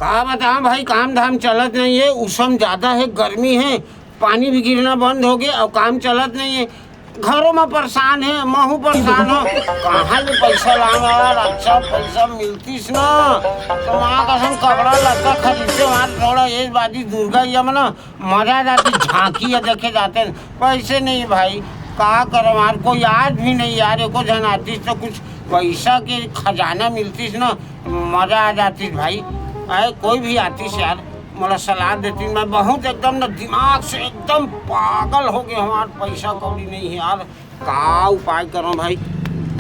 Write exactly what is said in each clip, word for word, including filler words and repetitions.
का बतावं भाई, काम धाम चलत नहीं हे, उसम ज्यादा हे, गर्मी हे, पानी भी गिरना बंद हो गे अउ काम चलत नहीं हे। घरों में परेशान हे, महू परेशान हो। कहाँ ले पैसा लाऊं यार, अच्छा पैसा मिलतीस ना तो माँ कसम कपड़ा लत्ता खरीदते यार, थोड़ा एज बाजी दुर्गा ये मन मजा आ जाती, झांकी या देखे जाते न। पैसे नहीं भाई, का करम यार, कोई आज भी नहीं यार, एको झन आतीस तो कुछ पैसा के खजाना मिलतीस ना, मजा आ जातीस भाई। आए कोई भी आतीस यार, मोला सलाह देतीस, मैं बहुत एकदम ना दिमाग से एकदम पागल हो गए हूँ यार, पैसा कौड़ी नहीं है यार, का उपाय करूँ भाई,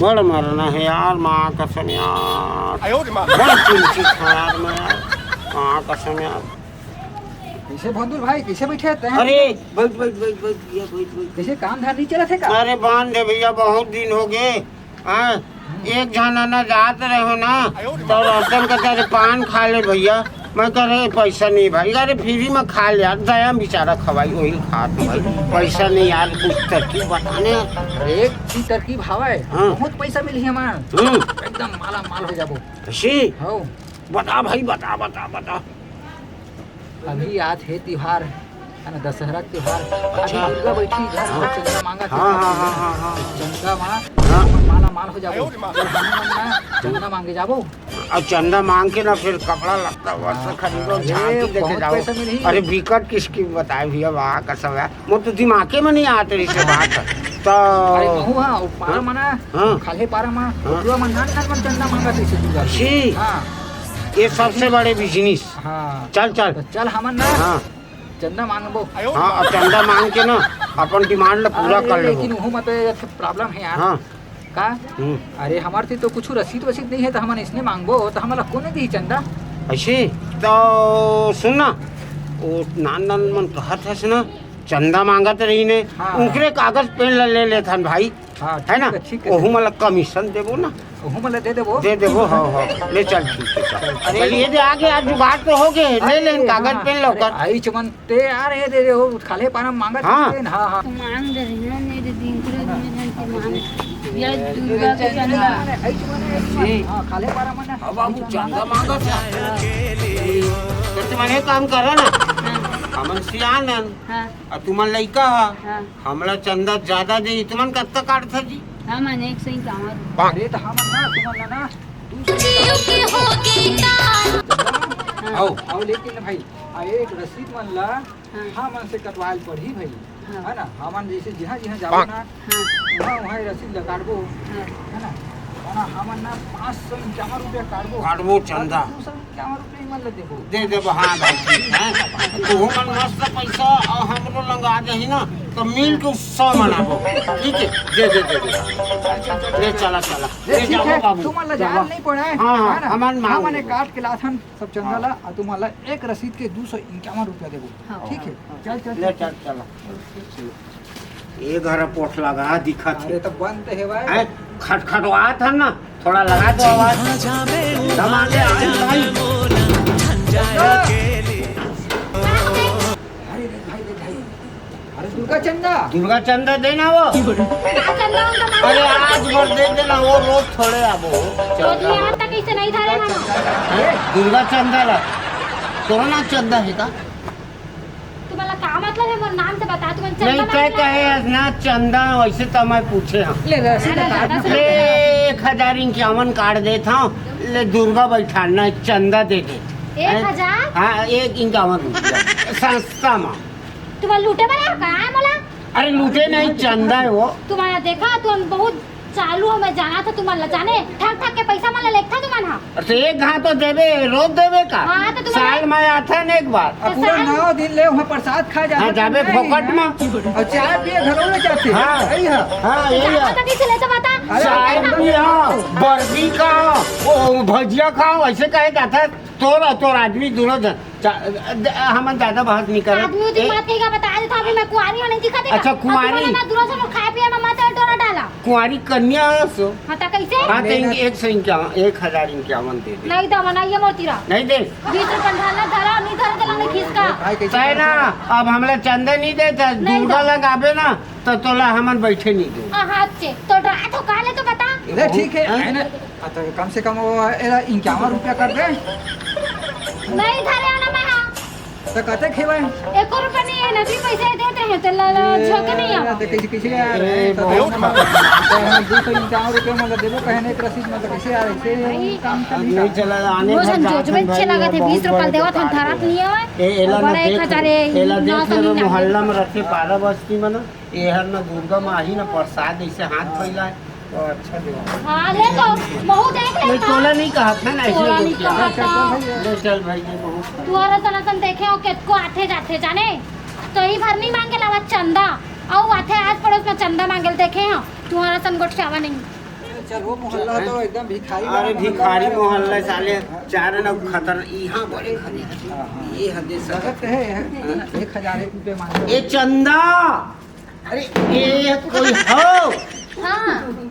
बड़ मरना है यार, माँ कसम यार, बड़ चिंतित हूँ यार मैं यार, माँ कसम यार। कैसे भोंदू भाई, कैसे बैठे रहते हैं? अरे, बैठ, बैठ, बैठ, बैठ, भैया, बैठ, बैठ। कैसे काम धाम नहीं चलत हे का? अरे, बंद हे भैया, बहुत दिन हो गए। हाँ, एक झन आना जात रहे हो ना, तो रतन कहते, "अरे, पान खा ले भैया।" मैं कह रहे, "पैसा नहीं भाई।" अरे, फ्री में खा ले यार, दया बेचारा खवाई, वही खात भाई। पैसा नहीं यार, कुछ तरकीब बताने। अरे, एक की तरकीब हवा है, हाँ। बहुत पैसा मिली हमारा। हम्म। एकदम माला माल हो जाबो। ऐसी? हाँ। बता भाई, बता, बता, बता। अभी आत हे तिहार, है ना, दशहरा के तिहार। अच्छा। अभी दुर्गा बैठी घर में, हाँ। चंदा मांगा हाँ, हाँ, हाँ, हाँ, हाँ। चंदा मांग, हाँ। माला माल हो जाबो। तो हम मन ना चंदा मांगे जाबो। अउ चंदा मांग के ना फिर कपड़ा लत्ता वस्त्र हाँ। खरीदो, अरे, झांकी देखे बहुत जाओ। पैसा मिली। अरे, बिकट किसकी बताए भैया, वाह, कसम है। मोर तो दिमागे में नहीं आत रहिस हे बात। तो अरे, महू हाँ, वो पारा हाँ? मना, हाँ। खाल्हे पारा मा, हाँ। ओकरो मन नान नान मन चंदा मांगत रहिस हे दुर्गा जी। जी। हाँ। ये सबसे बड़े बिजनेस। हाँ। चल, चल। तो चल हमन ना हाँ। चंदा मांगबो। हाँ, अब चंदा मांग के ना अपन डिमांड ला पूरा अरे, कर लेबो। लेकिन वहू मा तो एक प्रॉब्लम है यार। हाँ। का? हम्म। अरे, हमर ती तो कुछ रसीद वसीद नहीं है, तो हमन इसने मांगबो, तो हमला कोने दी चंदा? ऐसे? तो सुन ना, वो नान नान मन कहत हस ना, चंदा मांगत रहिन हे, हाँ। उनकरे कागज पेन ला ले लेथन भाई, हाँ, है ना? ठीक है, ठीक है। ओहू मन ला कमीशन देबो ना। ओहू मन ला दे देबो। दे देबो, हाँ, हाँ। ले चल, ठीक है, चल। अरे, चल, ये दे आगे, आज जुगाड़ तो हो गए, ले अरे, ले कागज हाँ, पेन ला अरे, ओकर। आइच मन ते यार, ये दे दे, वो खाल्हे पारा मांगत हाँ। रहिन, हाँ, हाँ। तो मांग दे रही ना, मेरे दिन के रोज में जन की मांग। या दुर्गा के चंदा। आइच मन, आइच मन। जी। हाँ, खाल्हे पारा मन। हाँ, बाबू, चंदा मांगत हे। तो तुमन एक काम करो ना, हाँ। हमन सियान हन, हाँ। अउ तुमन लइका हा, हाँ। हमला चंदा ज्यादा दे, तुमन कतका काटथा जी? हमन एक सौ इक्यावन। अरे, तो हमन ना, तुमन ला ना, दू सौ। हाँ। अउ, अउ लेकिन भाई, आ एक रसीद मन ला हाँ। हमन से कटवाए ल पड़ही भाई, हाँ। है ना? हमन जैसे जिहाँ जिहाँ जाबो ना, हाँ। उहाँ उहाँ ये रसीद ला काटबो, हाँ। है ना? वरना हमन ना पाँच सौ इक्यावन रुपया काटबो। काटबो चंदा। दू सौ इक्यावन रुपया मन ला देबो। दे देबो, हाँ भाई, ठीक है। तुहू मन मस्त पैसा अउ हमरो लंगा आ जाही ना, तो मिल के उत्सव मनाबो। ठीक है, दे दे दे दे। ले चला चला, ले ले ठीक जाओ है, बाबू, तुमन ला जाए ल नहीं पड़े, हाँ, हाँ, है ना? हमन मांग हमन लेबो। काट के लाथन सब चंदा ला, हाँ। अउ तुमन ला एक रसीद के दू सौ इक्यावन रुपया देबो। हाँ। ठीक है, चल चल ले चल। चल चला। ए घर पोठ लगा दिखत हे। अरे तो बंद तो हे भाई। हैं? खटखटवात हे ना, थोड़ा लगा दो आवाज। दबा के आवाज भाई। अरे देख भाई, देख भाई। अरे दुर्गा चंदा। दुर्गा चंदा देना वो। का चंदा उनका मांगे? अरे आज भर दे देना, वो रोज थोड़े आबो। रोज नहीं आता, कैसे नहीं धरे हम? हैं? दुर्गा चंदा ला। तोरो ना चंदा हे का? तुम्हारा का मतलब है, मोर नाम से बता, तुमन चंदा नहीं, तय मांगना कहे है। हस ना चंदा, वैसे तो मैं पूछे हंव। ले, रसीद अरे, बता। ज्यादा से ले, एक हजार इक्यावन काट देत हंव, ले दुर्गा बैठाना हे, चंदा दे दे। एक हजार? हाँ, एक इक्यावन रुपया। सस्ता मा। तुम्हारा लूटे वाला है का, मोला? अरे लूटे नहीं, चंदा है वो। तुम्हारा देखा, तुम बहुत चालू हो, मैं जाना था तुमन ला जाने, ठग ठग के पैसा मन ला लेगथा तुमन हा। अरे तो एक घांव तो देबे, रोज देबे का? हाँ, तो तुमन साल में आता ना एक बार। तो अब पूरा साल नौ दिन ले वहाँ प्रसाद खा जाबे, हाँ, जाबे नहीं फोकट है। में। और चाय पिए घरों में जाते हैं। हाँ। यही है। हाँ, यही है। जाबो तो कैसे ले तो बता। अरे चाय पिए, हाँ, बर्फी खाओ, वो भजिया खाओ, ऐसे कहे जाता है। तोर, तोर आदमी दोनों जन। चा-, द-, हमन ज्यादा बहस नहीं करत। आदमी उदमी ए- मत कहिका, बता देत हंव, अभी मैं कुंवारी हंव, नहीं दिखत हे का? अच्छा, कुंवारी। अब तुमन ना दूरा से मोर खाए पिए में मत डोरा डाला। कुंवारी कन्या हस। हाँ, तो कैसे? हाँ, तो इनके एक सौ इक्यावन, एक हजार इक्यावन दे दे। नहीं दे, मना ये मोर तीरा। नहीं दे। बीस रुपया ढालना धरा, नहीं धरा, चला नहीं खींच का। भाई, कैसे तय ना, करते हैं? अब हमला चंदा नहीं देता, नहीं दुर्गा दे। लगाबे ना, तो तोला हमन बैठे नहीं दो। आ, हाथ से। तो डरा तो काले तो बता। ले, ठीक है, हैं? है ना? हाँ, तो कम से कम वो एला इक्यावन रुपया कर दे। नहीं धरे आना मैं, हाँ। तो कते खेवे? एको रुपया नहीं है, नकली पैसे देत रहे, तो ला, ला, ए, झोंके नहीं आवा। तो कैसे, कैसे यार? ए, तो बहुत हम, तो हम दो सौ इक्यावन रुपया मतलब देबो, कहने एक रसीद मतलब कैसे यार, ऐसे भाई। काम चल नहीं चला, आने रोज घर हम जात जोजबे हन अच्छे भाई, लागत है, बहुत बीस रुपया बड़े देवत हन, बेकार धरत है। नहीं है। ए, एला ना बड़ा एक देख, हजार है, एला नौ देख सौ ले, निन्यानवे। मोहल्ला में रखे पारा बस्ती में ना, एहर ना दुर्गा माँ ही ना प्रसाद ऐसे हाथ फैलाए। तो अच्छा देवा। हाँ, ले तो, महू देख ले नहीं, ना। तोला नहीं कहा था ना, ऐसे तोला नहीं बोलते हैं। कहा था। ले चल भाई, ये बहुत तुहर असन असन देखे हो, केतको आथे जाथे जाने। तो ई भर नहीं मांगे लावा चंदा। अउ आथे आस पड़ोस में चंदा मांगे ल देखे हो। तुहर असन गोठियावा नहीं। चल, वो मोहल्ला तो एकदम भिखारी अरे वाला भिखारी मोहल्ला है। मोहल्ला साले, चार ना खतर, यहाँ बड़े खतर। हाँ, हाँ। ये हद है सर। गलत है, एक हजार एक रुपये मांगे। ये चंदा। अरे, ये कोई हो? हाँ।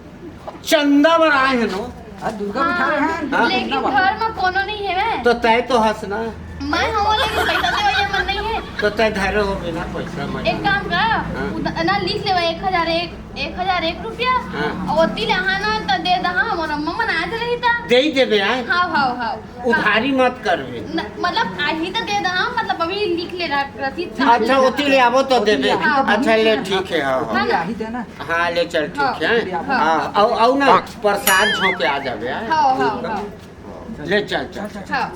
चंदा बर आए हैं नो। हाँ, दुर्गा बिठा रहे हैं, हाँ। लेकिन घर में कोनो नहीं है। तो तय तो हंस ना। मैं हूँ, लेकिन पैसा देवे मन नहीं है। तो तय धरे हो बिना पैसा मैं। एक काम कर, हाँ। उध-, ना लिख लेवा एक हजार एक, एक हजार एक रुपया। हाँ। और ओती ले हाँ ना तो दे दहा, मोर अम्मा मन आज रही था। दे ही देबे आए। हाँ, हाँ, हाँ। उधारी मत करबे। न, मतलब, आही तो दे दहा, मतलब, अभी लिख ले रहा, रसीद साथ अच्छा, ले ओती ले आबो तो देबे। हाँ। अच्छा, ले, ठीक है, हाँ, हाँ। है ना? हाँ, ले चल, ठीक हाँ। है। हाँ। हाँ, अउ, अउ ना, प्रसाद झोंके आ जाबे, हाँ? हाँ, हाँ, हाँ। ले चल, चल। हाँ।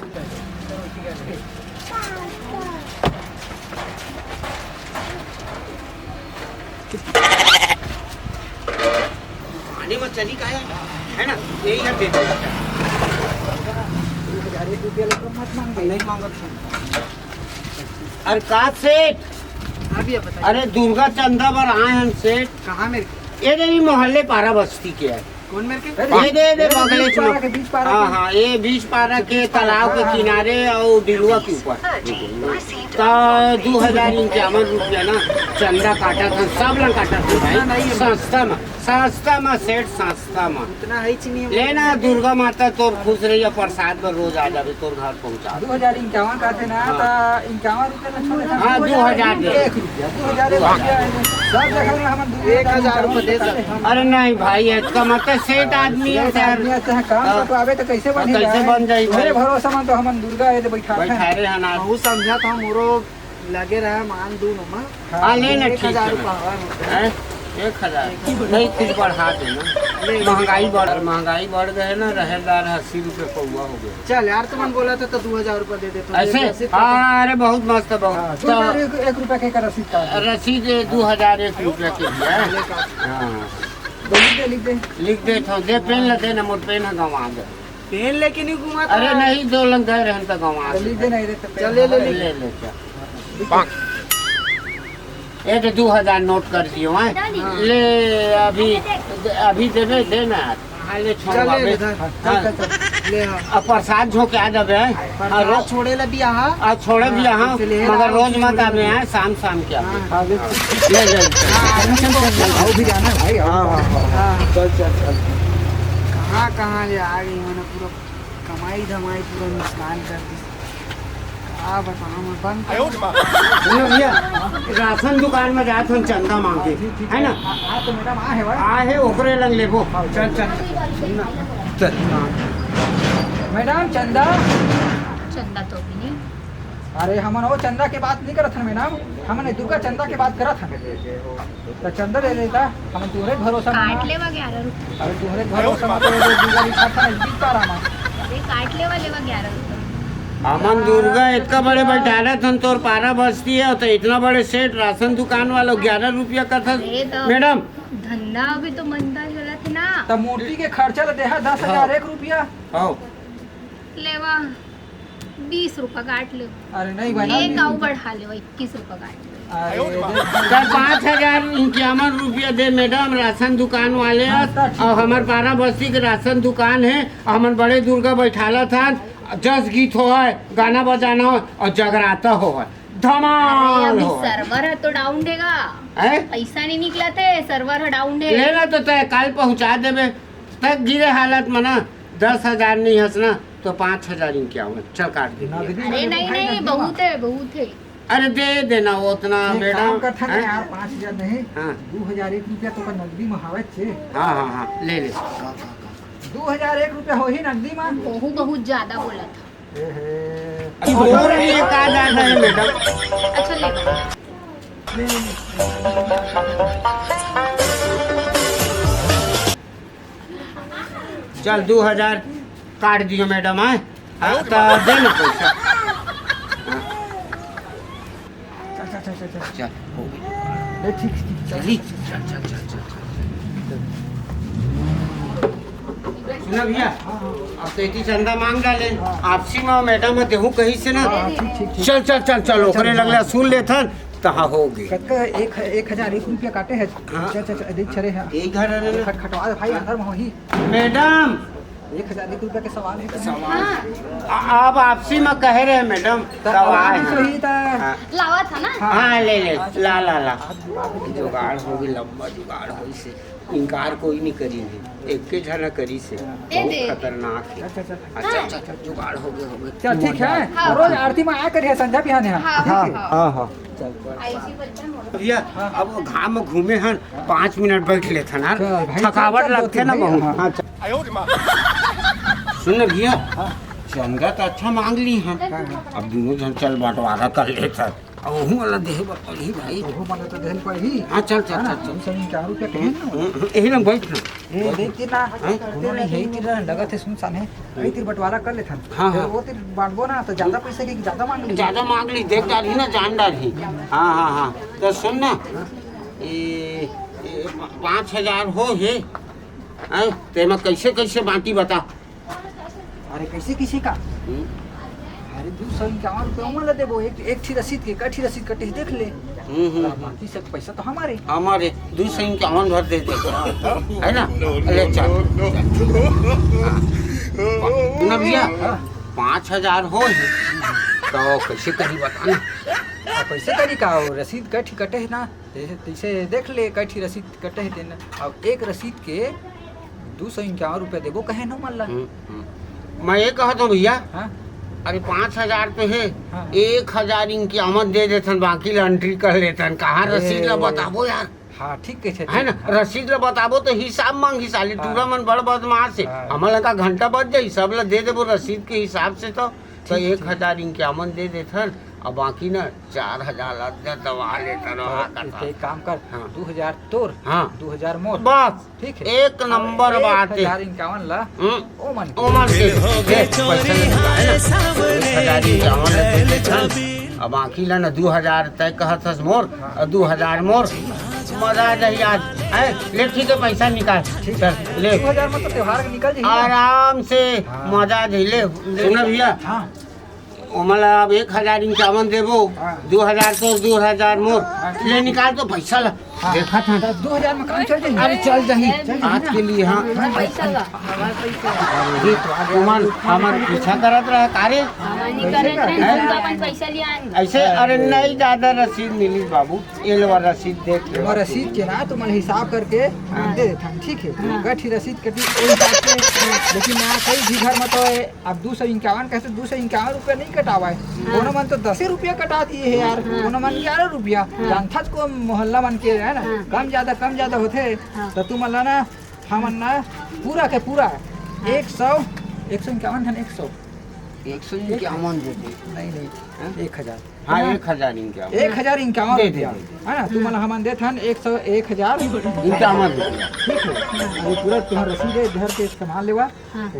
पानी में चली का है, है ना? यही है, दे दे। दो हजार एक रुपया लेकर मत मांगो। नहीं मांगत हूँ। अरे का सेठ? हाँ भैया, बताइए। अरे दुर्गा चंदा बर आए हैं सेठ। कहाँ मेरे के? ये नहीं, मोहल्ले पारा बस्ती के है। कौन मेरे के? ये दे, दे, ये बगले बीच पारा के, बीच पारा हाँ, के। हाँ, ये बीच पारा के तालाब के हाँ, हाँ। किनारे और डिलवा के ऊपर। तो दो हजार इक्यावन रुपया ना चंदा काटा था, सब ला काटा था भाई। उतना नहीं है। सस्ता में, सस्ता में सेठ, सस्ता में। उतना है ही नहीं है। लेना दुर्गा माता तोर खुश रहिया, प्रसाद में रोज आ जाबे तोर घर पहुँचा दे। दो हजार इक्यावन का थे ना, हाँ। तो इक्यावन रुपया ना छोड़े। हाँ, दो हजार दे। एक रुपया, दो हजार एक रुपया है। सब जगह में हम दो हजार एक हजार रुपया दे सकते हैं। अरे नहीं भाई, इसका मतलब सेठ आदमी है सेठ सर। आदमी है, चाहे काम हाँ। करवावे तो कैसे हाँ, बनेगा? कैसे बन जाई मेरे भाई? भरोसा में तो हम दुर्गा है तो बैठा बैठा रहे हैं ना। बहुत समझा था मोरो लगे रहा मान दू नमा। हाँ, ले ना, एक हजार ठीक है रुपया ना। हवा में। हैं? एक हजार? नहीं, कुछ बढ़ा देना। ले। महंगाई बढ़, महंगाई बढ़ गए ना, रहेदार अस्सी रुपये पौवा हो गए। चल यार, तुमन बोला था तो दो हजार रुपया दे देता हूँ। ऐसे? ले, रसीद हाँ, अरे बहुत मस्त, बहुत। हाँ, तो तो यार, एक, एक रुपया के का रसीद काट दे। रसीद ये दो हजार एक रुपया के दिया है। ले काट। हाँ। दे, लिख दे, लिख दे। लिख दे, तो दे, पेन ले दे ना, मोर पेन है, गंवा दे। पेन लेके नहीं घुमा था। अरे नहीं, दो लंग गए रहन तो गंवा तो दे। लिख दे, नहीं रे, तो पेन चल, ले, ले, हमारे ले। ले, ले, चल। ये तो दो हजार नोट कर दियो, हैं? हाँ। ले, अभी, अभी देबे, दे ना यार। हाँ, ले, चल, ले, छोड़वाबे। ले, धर। हाँ। चल, चल, चल। ले, हाँ। अब प्रसाद झोंके आ जाबे, हैं? हाँ, प्रसाद रो-, छोड़े ला भी आहा। आ, छोड़े भी हाँ, आहा, इसे ले मगर रहा, रोज मत आबे, हैं? शाम, शाम के आबे। हाँ। हाँ, ले। ले, ले, ले। हाँ, चल, चल, चल, चल। आओ भी जाना है भाई, आओ। हाँ, हाँ, हाँ। हाँ। चल, चल, चल। कहाँ, कहाँ ले आ गई, मैंने पूरा कमाई धमाई पूरा नुकसान कर दी। का बताऊं मैं, बंद कर। सुनो भैया, राशन दुकान में जात हन चंदा मांगे, है ना? हाँ, तो मैडम आ है, आ है, ओकरे लंग लेबो। हाँ, चल, चल, चल। चल। मैडम, चंदा। चंदा तो भी नहीं। अरे, हमन वो चंदा के बात नहीं करत हन मैडम, हमन दुर्गा चंदा के बात करत हन। त चंदा दे देता, हमन तुहरे भरोसा में काट ना। लेवा ग्यारह रुपया। अरे तुहरे भरोसा में तो वो दुर्गा भी खाता नहीं, बीच पारा में। अरे काट लेवा, लेवा ग्यारह रुपया। हमन दुर्गा इतना बड़े बैठारत हन, तोर पारा बस्ती है, तो इतना बड़े सेठ राशन दुकान वाला ग्यारह रुपया कथस। अरे तो मैडम। धंधा अभी तो मंदा चलत है ना। त मूर्ति के खर्चा ल देहा दस हजार एक रुपया। हाँ। लेवा। बीस रुपया काट ले। अरे नहीं भाई, एक बीस आऊ रुपया। बढ़ा ले, इक्कीस रुपया काट ले। अरे, सर, पाँच हजार इक्यावन रुपया दे मैडम, राशन दुकान वाले हाँ, हस, तो ठीक और है। हमर पारा बस्ती के राशन दुकान है, और हमन बड़े दुर्गा बैठाला था, जस गीत होय, गाना बजाना होय और जगराता होय, अरे, धमाल अभी होय। सर्वर है तो डाउन देगा। हैं? पैसा नहीं निकला थे, सर्वर है डाउन दे। लेना तो तय काल पहुंचा देबे, तक गिरे हालत में ना, दस हजार नहीं हंसना, तो पाँच हजार इक्यावन, चल काट दे। नगदी अरे में नहीं, उठाई नहीं, नगदी में। बहुत है, बहुत है। अरे दे देना वो उतना, नहीं, मैडम, काम करता हैं? नहीं यार, पाँच हजार नहीं, हाँ। दो हजार एक रुपया तो का नगदी में हावत छे। हाँ, हाँ, हाँ, ले ले। दो हजार एक रुपया हो ही नगदी में। बहुत, बहुत ज्यादा बोला था। अच्छा, और ये का ज्यादा है, मैडम? अच्छा, ले। चल, दो हजार काट दियो, मैडम, हाँ? हाँ, तो दे ना पैसा। चल, चल, चल, चल, चल। चल, हो गई। ए, ठीक, ठीक, चल। चली। चल, चल, चल, चल, चल। सुना भैया, अब तो इतनी चंदा मांग डाले, आपसी में मैडम ह देहू कही से ना। हाँ, ठीक, ठीक, ठीक। चल, चल, चल, चल, ओकरे लगले सुन लेथन, तहाँ हो गई। कतका? एक, एक हजार एक रुपया काटे है। हाँ। चल, चल, चल, देख, चले, हाँ। एक घर है ना। खट-, खटवा दे भाई, अंदर में होही। मैडम, एक हजार एक रुपया के सवाल है। सवाल। हाँ। आ-, आप आपसी में कहे रहे मैडम, तो सवाल। आपसी में ही था। हाँ। लावा था ना? हाँ, ले, ले, ला, ला, ला। जुगाड़ हो गई, लंबा जुगाड़ हो से। इनकार कोई नहीं करी है, एक के झन करी से। दे बहुत दे। खतरनाक है। अच्छा, अच्छा। अच्छा, अच्छा, अच्छा, जुगाड़ हो गया, हो गया। चल, ठीक है। हाँ। रोज आरती में आया करिए संध्या बिहान यहाँ। हाँ, ठीक है? हाँ, हाँ। चल। भैया, अब वो घाम में घूमे हन, पाँच मिनट बैठ लेथन यार, चल भाई, थकावट चल, चल, लगथे ना चल, बहुत। हाँ। हाँ, चल। सुन ना भैया, हाँ। चंदा तो अच्छा मांग ली हन, हाँ, हाँ। अब दोनों झन चल बंटवारा कर लेथन, अब वहू वाला देहे बर पड़ही भाई। वहू वाला तो देहे पड़ही। हाँ, चल, चल, है ना? चल, चल। दू सौ इक्यावन रुपया कहे ना। हम्म, हम्म, यही लंग बैठ ना। ए, देख के ना, हाँ? कोनो नहीं है, तेरा लगत है सुनसान है। वही तीर बंटवारा कर लेथन। हाँ, फिर हाँ। वो तीर बांटबो ना, तो ज्यादा पैसे की ज्यादा मांग ली। ज्यादा मांग ली, देख डालही ना, जान डालही। हाँ, हाँ, हाँ। तो सुन ना, ये, ये पा-, पाँच हजार हो हे, हैं? तेमा कैसे, कैसे बांटी बता। अरे, कैसे, किसी का? हम्म। अरे, दू सौ इक्यावन रुपया ओमन ला देबो, एक, एक ठी रसीद के, कठी रसीद कटे हे, देख ले। हम्म, हम्म, अब हम्म। बाकी सब पैसा तो हमारे। हमारे, दू सौ इक्यावन भर दे दे। है ना? ले चल। हाँ। सुना भैया, हाँ। पाँच हजार हो ही, तो कैसे करी बता ना? अब कैसे करी का हो? रसीद कठी कटे हे ना, जैसे तैसे देख ले, कठी रसीद कटे हे तेन। अब एक रसीद के दू सौ इक्यावन रुपया देबो कहे न मन ला। हम्म, हम्म। मैं ये कहत हूँ भैया, हाँ? अरे पाँच हजार तो है, हाँ। एक हजार इक्यावन दे देथन, बाकी ला entry कर लेथन। कहाँ ए, रसीद ला बताबो यार? हाँ, ठीक कहे है ना? रसीद ला बताबो तो हिसाब मांगही साले, हाँ। टूरा मन बड़ बदमाश है। हाँ। हमन ला का घंटा बज जाही, सब ला दे देबो रसीद के हिसाब से तो, तो ठीक, एक हजार इक्यावन दे देथन, अब बाकी ना चार हजार ला दे दवा लेथन, तो हाँ, एक काम कर, हाँ। दू हजार तोर, हाँ। दू हजार मोर। बस। ठीक है। एक नंबर बात है। एक हजार इक्यावन ला, हम्म। ओमन के। ओमन के। देख, पैसा ले चुका है ना? एक हजार इक्यावन ला दे देथन। अब बाकी ला ना दू हजार तय कहत हस मोर, हाँ। और दू हजार मोर। मजा आ जाही आज। है, ले ठीक है, पैसा निकाल। ठीक। चल, ले। दू हजार में तो त्योहार के निकल जाही ना। आराम से हाँ। मजा आ जाही। ले, सुना भैया। हाँ। ओमन ला अब एक हजार इक्यावन देबो, हाँ। दू हजार तो दू हजार मोर। हाँ, ठीक। ले निकाल तो पैसा ला। हाँ। देखा था। तो दू हजार में काम चल जाही। अरे चल जाही। चल जाही आज ना। के लिए, हाँ। हाँ, पैसा ला, हमार पैसा ला। अरे, ये तो आज ओमन हमर पीछा करत रहे, का रे? हमार नहीं करत रहे, हैं? तुम तो अपन पैसा लिया आन। ऐसे, अरे नहीं ज्यादा रसीद मिली बाबू, ये लो रसीद देख ले। वो रसीद के ना तुमन हिसाब करके हाँ। दे देथन, ठीक है? हाँ। कठी रसीद कटी, ओई हिसाब से, लेकिन ना कई भी घर में तो अब दू सौ इक्यावन कैसे दू सौ इक्यावन रुपया नहीं कटावाए। हाँ। कोनो मन तो दसे रुपया कटा दिए है यार, हाँ। कोनो मन ग्यारह रुपया। हाँ। जानथस को मोहल्ला मन के है ना, हाँ। कम ज्यादा, कम ज्यादा होथे। हाँ। तो तुमन ला ना, हमन ना पूरा के पूरा हाँ। एक सौ, एक सौ इक्यावन ठन, एक सौ। एक सौ इक्यावन दे दे। नहीं, नहीं, हाँ? एक हजार। हाँ, हाँ। एक हजार इक्यावन। एक हजार इक्यावन दे दे, रुपया। दे दे। है ना? तुमन ला हमन देथन एक सौ, एक हजार। इक्यावन रुपया। ठीक है। अभी पूरा तुम्हारा रसीद है, घर के सामान लेवा। हाँ।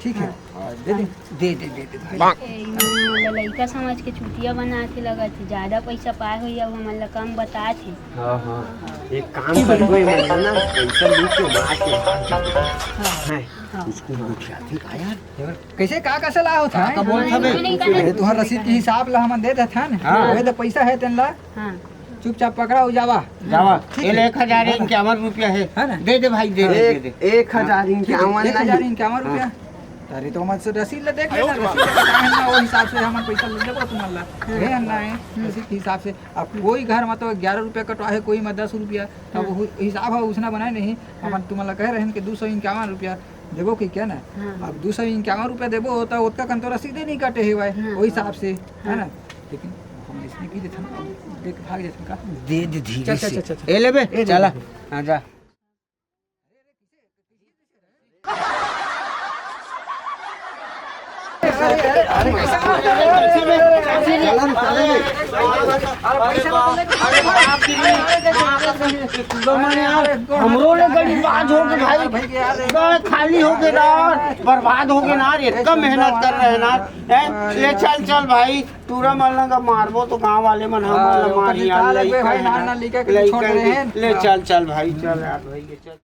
ठीक है। हाँ। दे दे। दे दे, दे दे भाई। ए, इमन हमन ला लइका समझ के चुतिया बनात हे लगत हे। ज्यादा पइसा पाए होही अउ हमन ला कम बतात हे। हाँ, हाँ। एक काम करबो, एमन ला ना पइसा लूट के मार के भाग जाबो। हाँ। हैं? हाँ। उसको लूट जाथे का यार? कइसे का, का सलाह होत हे? का बोलत हवे? अरे, तुंहर रसीद के हिसाब ला हमन दे देथन। हाँ। ओहे तो पइसा हे तेन ला। हाँ। चुपचाप पकड़ा अउ जावा। जावा। ठीक हे। एला एक हजार इक्यावन रुपया हे। हे ना? दे दे भाई, दे दे, दे दे। एक हजार इक्यावन एक हजार इक्यावन रुपया। हाँ। अरे तो हमन से रसीद ला देख लेना, रसीद ला कटाए हे ना, वो हिसाब से हमन पइसा ले लेबो तुमन ला। हाँ। हे ना हे, हम्म। रसीद के हिसाब से। अब कोई घर में तो ग्यारह रुपया कटवा हे, कोई में दस रुपया, तब हाँ। वो हिसाब हे उसना बनाए नहीं। हाँ। हमन तुमन ला कहे रहेन कि दू सौ इक्यावन रुपया देबो कि क्या ना? हाँ। अब दू सौ इक्यावन रुपया देबो, तो ओतका कन तो रसीदे नहीं कटे हे भाई, हाँ। वो हिसाब से, हे हाँ। ना? लेकिन हम इसने की देथन, अब देख भाग जाथन का? दे दे धीरे चल, चल, से। चल, चल, चल। ए लेबे? ए, दे चला। दे। हाँ, जा। हमरो ले गरीबाज हो के भाई, गाय खाली हो के ना, बर्बाद हो के ना, इतना मेहनत कर रहे ना, हैं? ले चल, चल भाई, टूरा मन ला मारबो तो गांव वाले मन हमन ला मारही यार, लइका, लइका, ले चल, चल भाई, चल यार भाई, ले चल।